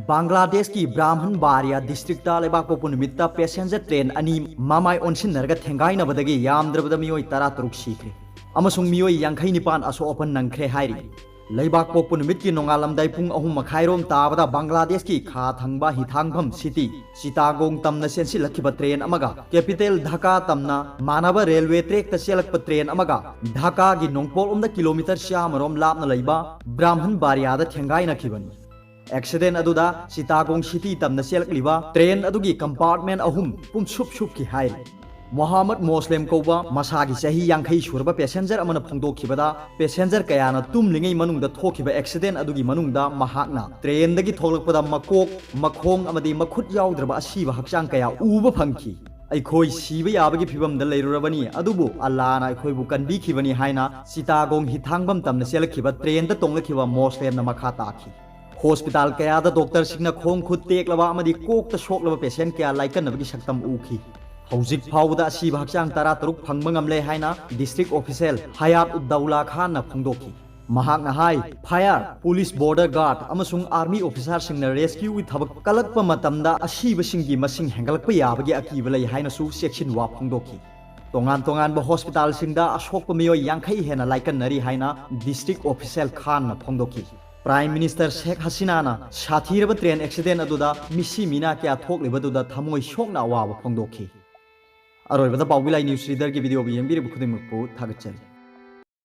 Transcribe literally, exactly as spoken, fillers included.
ꯕꯪꯒ꯭ꯂꯥꯗꯦꯁꯀꯤ ꯕ꯭ꯔꯥꯍꯃꯟ ꯕꯥꯔꯤꯌꯥ ꯗꯤꯁꯇ꯭ꯔꯤꯛꯇ ꯂꯩꯕꯥꯛꯄꯣꯛꯄ ꯅꯨꯃꯤꯠꯇ passenger train ꯑꯅꯤ ꯃꯃꯥꯏ ꯑꯣꯟꯁꯤꯟꯅꯔꯒ ꯊꯦꯡꯒꯥꯏꯅꯕꯗꯒꯤ ꯌꯥꯝꯗ꯭ꯔꯕꯗ ꯃꯤꯑꯣꯏ ꯇꯔꯥ ꯇꯔꯨꯛ ꯁꯤꯈ꯭ꯔꯦ ꯑꯃꯁꯨꯡ ꯃꯤꯑꯣꯏ ꯌꯥꯡꯈꯩ ꯅꯤꯄꯥꯟ ꯑꯁꯣꯛ ꯑꯄꯟ ꯅꯪꯈ꯭ꯔꯦ ꯍꯥꯏꯔꯤ꯫ ꯂꯩꯕꯥꯛꯄꯣꯛꯄ ꯅꯨꯃꯤꯠꯀꯤ ꯅꯣꯡꯉꯥꯜꯂꯝꯗꯥꯏ ꯄꯨꯡ ꯑꯍꯨꯝ ꯃꯈꯥꯏꯔꯣꯝ ꯇꯥꯕꯗ ꯕꯪꯒ꯭ꯂꯥꯗꯦꯁꯀꯤ ꯈꯥ ꯊꯪꯕ ꯍꯤꯊꯥꯡꯐꯝ ꯁꯤꯇꯤ ꯆꯤꯇꯥꯒꯣꯡ ꯇꯝꯅ ꯆꯦꯟꯁꯤꯜꯂꯛꯈꯤꯕ ꯇ꯭ꯔꯦꯟ ꯑꯃꯒ ꯀꯦꯄꯤꯇꯦꯜ ꯙꯥꯀꯥ ꯇꯝꯅ ꯃꯥꯟꯅꯕ ꯔꯦꯜꯋꯦ ꯇ꯭ꯔꯦꯛꯇ ꯆꯦꯜꯂꯛꯄ ꯇ꯭ꯔꯦꯟ ꯑꯃꯒ ꯙꯥꯀꯥꯒꯤ ꯅꯣꯡꯄꯣꯛꯂꯣꯝꯗ ꯀꯤꯂꯣꯃꯤꯇꯔ ꯆꯥꯝꯃꯔꯣꯝ ꯂꯥꯞꯅ ꯂꯩꯕ ꯕ꯭ꯔꯥꯍꯃꯟ ꯕꯥꯔꯤꯌꯥꯗ ꯊꯦꯡꯒꯥꯏꯅꯈꯤꯕꯅꯤ꯫ ꯑꯦꯛꯁꯤꯗꯦꯟ ꯑꯗꯨꯗ ꯆꯤꯇꯥꯒꯣꯡ ꯁꯤꯇꯤ ꯇꯝꯅ ꯆꯦꯜꯂꯛꯂꯤꯕ ꯇ꯭ꯔꯦꯟ ꯑꯗꯨꯒꯤ ꯀꯝꯄꯥꯔꯠꯃꯦꯟ ꯑꯍꯨꯝ ꯄꯨꯝꯁꯨꯞ ꯁꯨꯞꯈꯤ ꯍꯥꯏꯔꯤ꯫ ꯃꯣꯍꯥꯃꯗ ꯃꯣꯁꯂꯦꯝ ꯀꯧꯕ ꯃꯁꯥꯒꯤ ꯆꯍꯤ ꯌꯥꯡꯈꯩ ꯁꯨꯔꯕ ꯄꯦꯁꯦꯟꯖꯔ ꯑꯃꯅ ꯐꯣꯡꯗꯣꯛꯈꯤꯕꯗ, ꯄꯦꯁꯦꯟꯖꯔ ꯀꯌꯥꯅ ꯇꯨꯝꯂꯤꯉꯩ ꯃꯅꯨꯡꯗ ꯊꯣꯛꯈꯤꯕ ꯑꯦꯛꯁꯤꯗꯦꯟ ꯑꯗꯨꯒꯤ ꯃꯅꯨꯡꯗ ꯃꯍꯥꯛꯅ ꯇ꯭ꯔꯦꯟꯗꯒꯤ ꯊꯣꯛꯂꯛꯄꯗ ꯃꯀꯣꯛ, ꯃꯈꯣꯡ ꯑꯃꯗꯤ ꯃꯈꯨꯠ ꯌꯥꯎꯗ꯭ꯔꯕ ꯑꯁꯤꯕ ꯍꯛꯆꯥꯡ ꯀꯌꯥ ꯎꯕ ꯐꯪꯈꯤ꯫ "ꯑꯩꯈꯣꯏ ꯁꯤꯕ ꯌꯥꯕꯒꯤ ꯐꯤꯚꯝꯗ ꯂꯩꯔꯨꯔꯕꯅꯤ, ꯑꯗꯨꯕꯨ ꯑꯜꯂꯥꯅ ꯑꯩꯈꯣꯏꯕꯨ ꯀꯟꯕꯤꯈꯤꯕꯅꯤ" ꯍꯥꯏꯅ ꯆꯤꯇꯥꯒꯣꯡ ꯍꯤꯊꯥꯡꯐꯝ ꯇꯝꯅ ꯆꯦꯜꯂꯛꯈꯤꯕ ꯇ꯭ꯔꯦꯟꯗ ꯇꯣꯡꯂꯛꯈꯤꯕ ꯃꯣꯁꯂꯦꯝꯅ ꯃꯈꯥ ꯇꯥꯈꯤ꯫ ꯍꯣꯁꯄꯤꯇꯥꯜ ꯀꯌꯥꯗ ꯗꯣꯛꯇꯔꯁꯤꯡꯅ ꯈꯣꯡ ꯈꯨꯠ ꯇꯦꯛꯂꯕ ꯑꯃꯗꯤ ꯀꯣꯛꯇ ꯁꯣꯛꯂꯕ ꯄꯦꯁꯦꯟ ꯀꯌꯥ ꯂꯥꯏꯀꯠꯅꯕꯒꯤ ꯁꯛꯇꯝ ꯎꯈꯤ꯫ ꯍꯧꯖꯤꯛ ꯐꯥꯎꯕꯗ ꯑꯁꯤꯕ ꯍꯛꯆꯥꯡ ꯇꯔꯥ ꯇꯔꯨꯛ ꯐꯪꯕ ꯉꯝꯂꯦ ꯍꯥꯏꯅ ꯗꯤꯁꯇ꯭ꯔꯤꯛ ꯑꯣꯐꯤꯁꯦꯜ ꯍꯌꯥꯠ ꯎꯗ ꯗꯧꯂꯥ ꯈꯥꯟꯅ ꯐꯣꯡꯗꯣꯛꯈꯤ꯫ ꯃꯍꯥꯛꯅ ꯍꯥꯏ, ꯐꯥꯌꯔ, ꯄꯨꯂꯤꯁ, ꯕꯣꯔꯗꯔ ꯒꯥꯔꯗ ꯑꯃꯁꯨꯡ ꯑꯥꯔꯃꯤ ꯑꯣꯐꯤꯁꯥꯔꯁꯤꯡꯅ ꯔꯦꯁꯀ꯭ꯌꯨꯒꯤ ꯊꯕꯛ ꯀꯜꯂꯛꯄ ꯃꯇꯝꯗ ꯑꯁꯤꯕꯁꯤꯡꯒꯤ ꯃꯁꯤꯡ ꯍꯦꯟꯒꯠꯂꯛꯄ ꯌꯥꯕꯒꯤ ꯑꯀꯤꯕ ꯂꯩ ꯍꯥꯏꯅꯁꯨ ꯆꯦꯛꯁꯤꯟꯋꯥ ꯐꯣꯡꯗꯣꯛꯈꯤ꯫ ꯇꯣꯉꯥꯟ ꯇꯣꯉꯥꯟꯕ ꯍꯣꯁꯄꯤꯇꯥꯜꯁꯤꯡꯗ ꯑꯁꯣꯛꯄ ꯃꯤꯑꯣꯏ ꯌꯥꯡꯈꯩ ꯍꯦꯟꯅ ꯂꯥꯏꯀꯠꯅꯔꯤ ꯍꯥꯏꯅ ꯗꯤꯁꯇ꯭ꯔꯤꯛ ꯑꯣꯐꯤꯁꯦꯜ ꯈꯥꯟꯅ ꯐꯣꯡꯗꯣꯛꯈꯤ꯫ ꯄ꯭ꯔꯥꯏꯝ ꯃꯤꯅꯤꯁꯇꯔ ꯁꯦꯈ ꯍꯁꯤꯅꯥꯅ ꯁꯥꯊꯤꯔꯕ ꯇ꯭ꯔꯦꯟ ꯑꯦꯛꯁꯤꯗꯦꯟ ꯑꯗꯨꯗ ꯃꯤꯁꯤ ꯃꯤꯅꯥ ꯀꯌꯥ ꯊꯣꯛꯂꯤꯕꯗꯨꯗ ꯊꯃꯣꯏ ꯁꯣꯛꯅ ꯑꯋꯥꯕ ꯐꯣꯡꯗꯣꯛꯈꯤ꯫ ꯑꯔꯣꯏꯕꯗ ꯄꯥꯎꯕꯤ ꯂꯥꯏ ꯅ꯭ꯌꯨꯁ ꯔꯤꯗꯔꯒꯤ ꯚꯤꯗꯤꯑꯣꯕꯨ ꯌꯦꯡꯕꯤꯔꯤꯕ ꯈꯨꯗꯤꯡꯃꯛꯄꯨ ꯊꯥꯒꯠꯆꯔꯤ꯫